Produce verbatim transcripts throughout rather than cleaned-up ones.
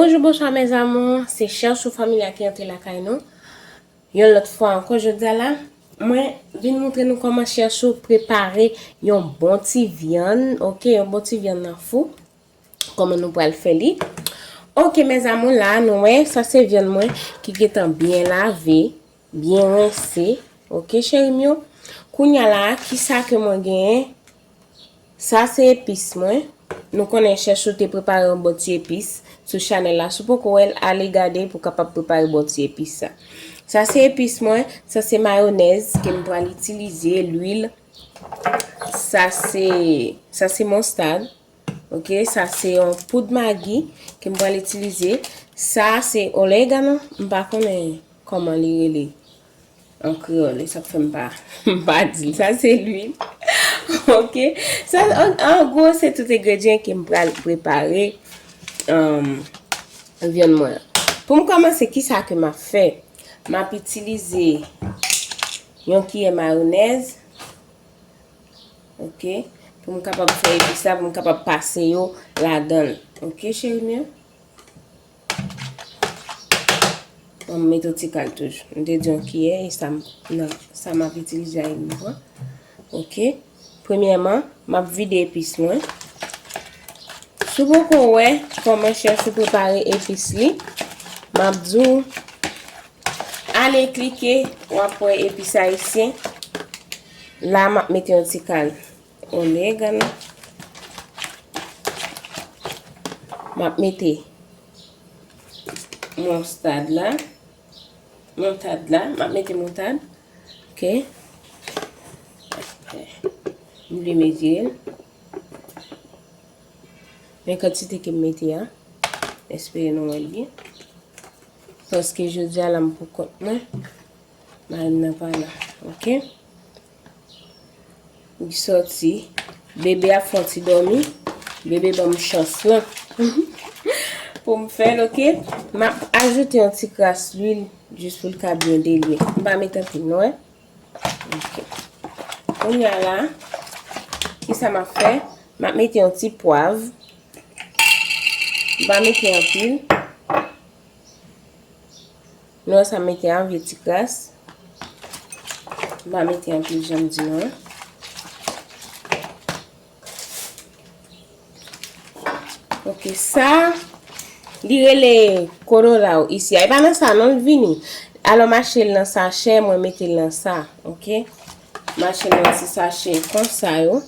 Bonjou, bonswa, mes amours. Se Chèchou Familia ki antre lakay nou. Yon lòt fwa ankò, jodi a la, mwen vin montre nou kòman Chèchou prepare yon bon ti vyann, oke, yon bon ti vyann nan fou. Kòman nou pral fè li? Oke, mes amours, la, nou wè, sa se vyann mwen ki gentan byen lave, byen rense. Oke, cheri m yo? Kounye a la, kisa ke mwen genyen? Sa se epis mwen. Nou konnen Chèchou te prepare yon bon ti epis sou chanèl la. Si w poko wè l, ale gade pou w kapab prepare bon ti epis sa. Sa se epis mwen. Sa se mayonèz ke m pral itilize, lwil. Sa se, sa se mistad. Oke, sa se yon poud magi ke m pral itilize. Sa se oregano. M pa konnen kòman li rele an kreyòl, e sa k fè m pa, m pa di l. Sa se lwil. Oke. Sa, an, an gwo, se tout engredyan ke m pral prepare, um, vyann mwen an. Pou m kòmanse, kisa ke m ap fè? M ap itilize yon kiyè mayonèz. Oke. Pou m kapab fè epis la, pou m kapab pase yo ladan l. Oke, cheri m yo? Bon, m mete yon ti kal toujou. M te di yon kiyè, e sa m, nan, sa m ap itilize a, e m pran. Oke. Premyèman, m ap vide epis mwen. Si w poko wè kòman Chèchou prepare epis li, m ap di w, ale klike, w ap wè epis ayisyen. La, m ap mete yon ti kal oregano. M ap mete moutad la. Moutad la. M ap mete moutad. Oke. M vle mezire l. Men kantite ke m mete a. Espere nou wè l byen. Paske jodi a la m pou kont mwen. Mari m nan pa la. Oke. Li sòti. Bebe ap fè yon ti dòmi. Bebe ban m chans lan. Pou m fè l, oke. M ap ajoute yon ti kras lwil jis pou l ka byen delye. M pa mete anpil non, wi. Oke. Kounye a la, kisa m ap fè? M ap mete yon ti pwav. M pa mete anpil. Nou wè sa m mete a, vye ti kras. M pa mete anpil jan m di nou an. Oke, sa, li rele kolorau isi a. E pa nan sa non l vini. Alò, m achte l nan sachè, mwen mete l nan sa, oke? M achte l nan ti sachè konsa yo.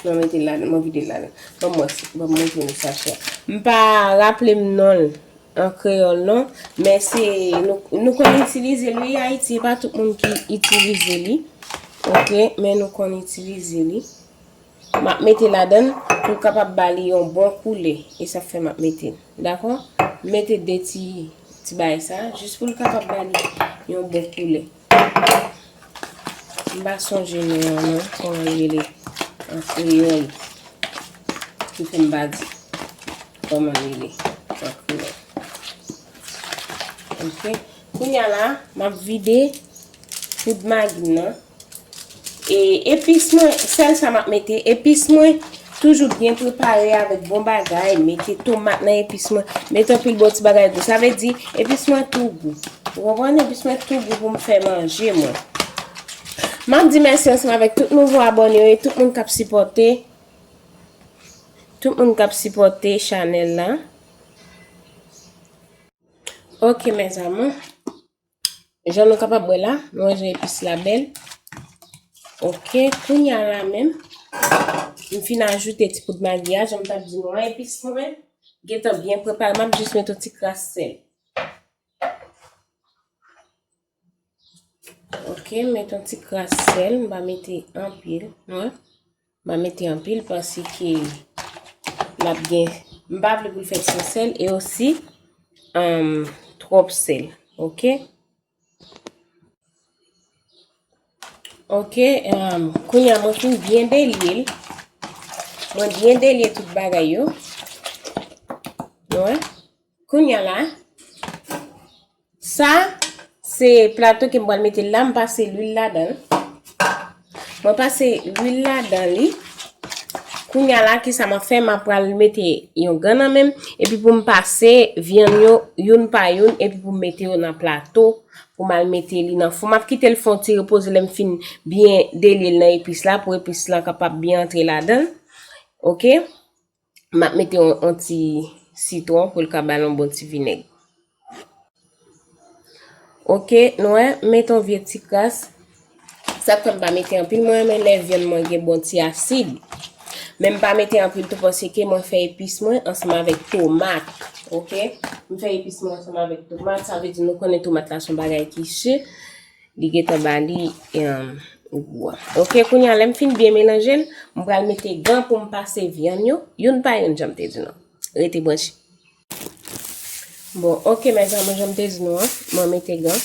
Mwen mete l ladan, mwen vide l ladan. Ban m wè si, ban m montre nou sachè a. M pa raple m non l an kreyòl non, men se, nou, nou konn itilize l wi Ayiti, e pa tout moun ki itilize li. Oke, men nou konn itilize li. M ap mete ladan l pou l kapab ba li yon bon koulè. E sa k fè m ap mete l. Dakò? M mete de ti, ti bagay sa, jis pou l kapab ba li yon bon koulè. M pa sonje non an non, kòman l rele an kreyòl. Ki fè m pa di kòman l rele an kreyòl. Oke. Kounye a la, m ap vide poud magi m nan. E epis mwen, sèl sa m ap mete. Epis mwen toujou byen prepare avèk bon bagay. Mete tomat nan epis mwen. Mete anpil bon ti bagay gou. Sa vle di, epis mwen tou gou. Ou konprann? Epis mwen tou gou pou m fè manje mwen. M ap di mèsi ansanm avèk tout nouvo abòne yo e tout moun k ap sipòte. Tout moun k ap sipòte chanèl la. Oke, mes amours. Jan nou kapab wè la, nou wè jan epis la bèl. Oke, kounye a la menm, m fin ajoute ti poud magi a, jan m t ap di nou an, epis mwen gentan byen prepare, m ap jis mete yon ti kras sèl. Oke, m mete yon ti kras sèl, m pa mete anpil, non. M pa mete anpil paske l ap gen, m pa vle pou l fèt san sèl e osi, um, twòp sèl. Oke? Oke, um, kounye a mwen fin byen delye l. Mwen byen delye tout bagay yo. Wè. Kounye a la, sa, se plato ke m pral mete l la, m pase lwil ladan l. Mwen pase lwil ladan li. Kounye a la, kisa m ap fè? M ap pral mete yon gan nan men m, epi pou m pase vyann yo youn pa youn, epi pou m mete yo nan plato, pou m al mete li nan fou. M ap kite l fè yon ti repoze lè m fin byen delye l nan epis la, pou epis la kapab byen antre ladan l. Oke? M ap mete yon, yon ti sitwon pou l ka ba l yon bon ti vinèg. Oke, nou wè, m mete yon vye ti kras. Sa k fè m pa mete anpil, mwen renmen lè vyann mwen gen bon ti asid. Men m pa mete anpil tou paske mwen fè epis mwen ansanm avèk tomat. Oke? M fè epis mwen ansanm avèk tomat, sa vle di nou konnen tomat la se yon bagay ki che. Li gentan ba li, em, gou a. Oke, kounye a, lè m fin byen melanje l, m pral mete gan pou m pase vyann yo, youn pa youn, jan m te di nou. Rete branche. Bon, oke, mezanmi, jan m te di nou an, mwen mete gan.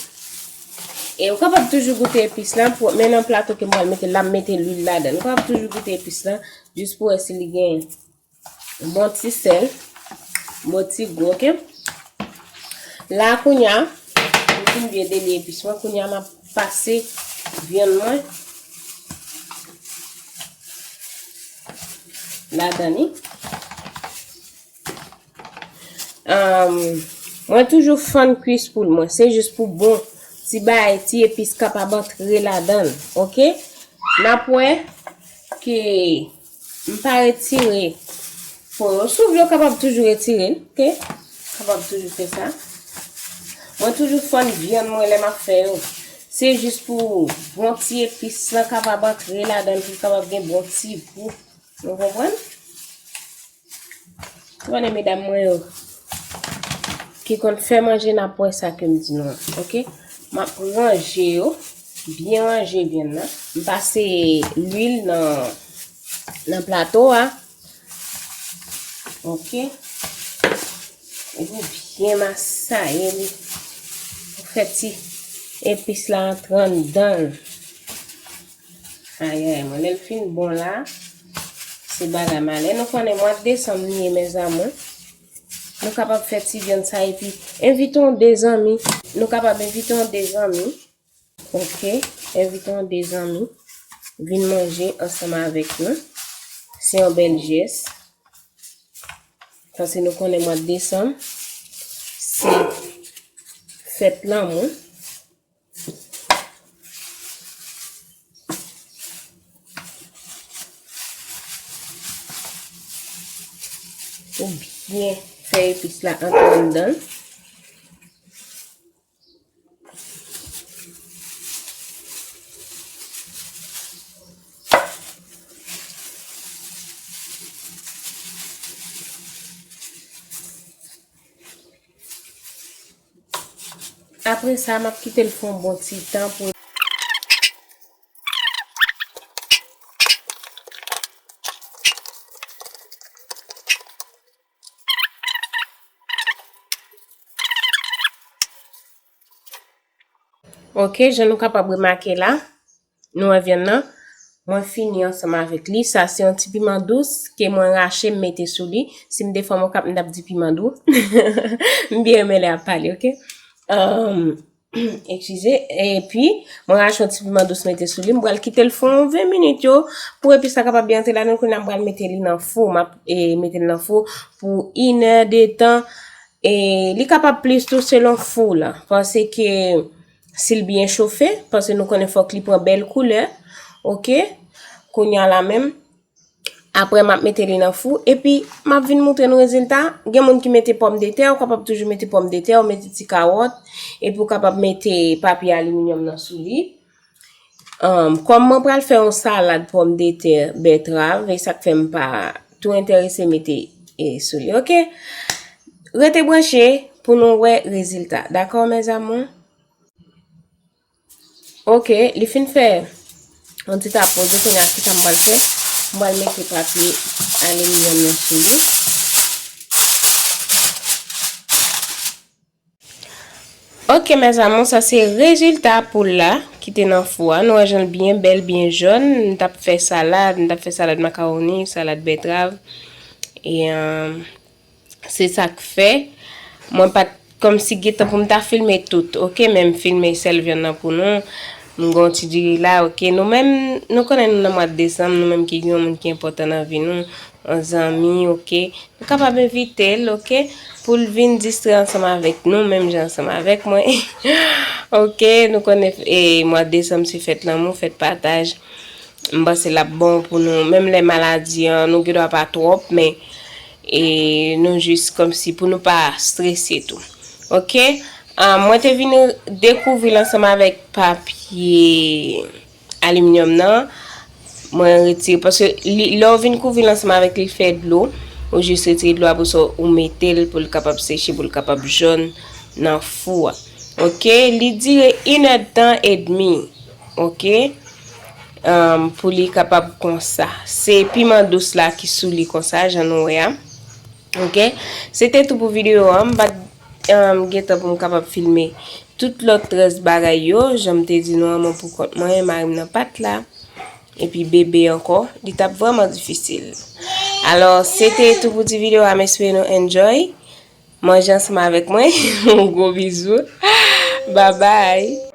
E ou kapab toujou goute epis la, pou, men nan plato ke m pral mete la, m mete lwil ladan l. Ou kapab toujou goute epis la, jis pou wè si li gen bon ti sèl, bon ti gou, oke? La, kounye a, m fin byen delye epis mwen, kounye a, m ap pase vyann mwen ladan li. Ahn, mwen toujou fann kwis poul mwen. Se jis pou bon ti bagay, ti epis kapab antre ladan l. Oke? N ap wè ke m pa retire fon yo. Souv yo kapab toujou retire l. Oke? Kapab toujou fè sa. Mwen toujou fann vyann mwen lè m ap fè yo. Se jis pou bon ti epis lan kapab antre ladan l, pou l kapab gen bon ti gou. Nou konprann? Konnen medam mwen yo ki konn fè manje, n ap wè sa ke m di nou an, oke? M ap ranje yo, byen ranje vyann nan. M pase lwil nan, nan plato a. Oke? Epi w byen masaye li. Ou fè ti epis la antre anndan l. Ayayay, mwen, lè l fin bon la, se bagay malè. Nou konnen mwa desanm li ye, mes amours. Nou kapab fè ti vyann sa epi envite yon de zanmi. Nou kapab envite yon de zanmi. Oke, envite yon de zanmi vin manje ansanm avèk nou. Se yon bèl jès. Paske nou konnen mwa desanm, se fèt lanmou. Ou byen fè epis la antre anndan l. Apre sa, m ap kite l fè yon bon ti tan pou. Oke, jan nou kapab remake la, nou wè vyann nan, mwen fini ansanm avèk li. Sa se yon ti piman dous ke mwen rache, m mete sou li. Si m te fanm okap, m t ap di piman dou. M byen renmen lè y ap pale, oke? Ahn, eskize. Epi, mwen rache yon ti piman dous mete sou li. M pral kite l fè yon ven minit yo pou epis la kapab byen antre ladan l. Kounye a, m pral mete li nan fou. M ap, e, mete l nan fou pou inè de tan. E li kapab plis tou selon fou w lan, paske si l byen chofe, paske nou konnen fòk li pran bèl koulè, oke? Kounye a la menm, apre m ap mete li nan fou, epi m ap vin moutre nou rezilta. Gen moun ki mete pòmdetè, ou kapab toujou mete pòmdetè, ou mete ti kawòt, epi ou kapab mete papye aliminyòm nan sou li. Ahn, kòm mwen pral fè yon salad pòmdetè, bètrav, e sa k fè m pa tou enterese mete, e, sou li, oke? Rete branche pou nou wè rezilta. Dakò, mes amours? Oke, li fin fè yon ti tapoze, kounye a, kisa m pral fè? M pral mete papye aliminyòm nan sou li. Oke, mes amours, sa se rezilta poul la ki te nan fou a. Nou wè jan l byen bèl, byen jòn. M t ap fè salad, m t ap fè salad makawoni, salad bètrav. E, ahn, se sa k fè. Mwen pa t kòmsi gentan pou m ta filme tout, oke? Men m filme sèl vyann nan pou nou. M gen yon ti diri la, oke. Nou menm, nou konnen nou nan mwa desanm, nou menm ki gen yon moun ki enpòtan nan vi nou, yon zanmi, oke. Nou kapab envite l, oke, pou l vin distrè ansanm avèk nou, menm jan ansanm avèk mwen. Oke, nou konnen, e, mwa desanm se fèt lanmou, fèt pataj. M panse l ap bon pou nou. Menm lè maladi an, nou gendwa pa twòp, men, e, nou jis kòmsi pou nou pa strese tou. Oke? Ah, mwen te vin dekouvri l ansanm avèk papye aliminyòm nan. Mwen retire, paske li, lè w vin kouvri l ansanm avèk li, l fè dlo. Ou jis retire dlo a, apre sa, ou mete l pou l kapab seche, pou l kapab jòn nan fou a. Oke? Li dire inèdtan edmi. Oke? Ahn, pou li kapab konsa. Se piman dous la ki sou li konsa, jan nou wè a. Oke? Se te tou pou videyo an. M pa t, ahn, gen tan pou m kapab filme tout lòt rès bagay yo. Jan m te di nou an, mwen pou kont mwen, mari m nan pa t la. Epi bebe ankò, li t ap vrèman difisil. Alò, se te tou pou ti videyo a, m espere nou enjoy. Manje ansanm avèk mwen. Yon gwo bizou. Babay.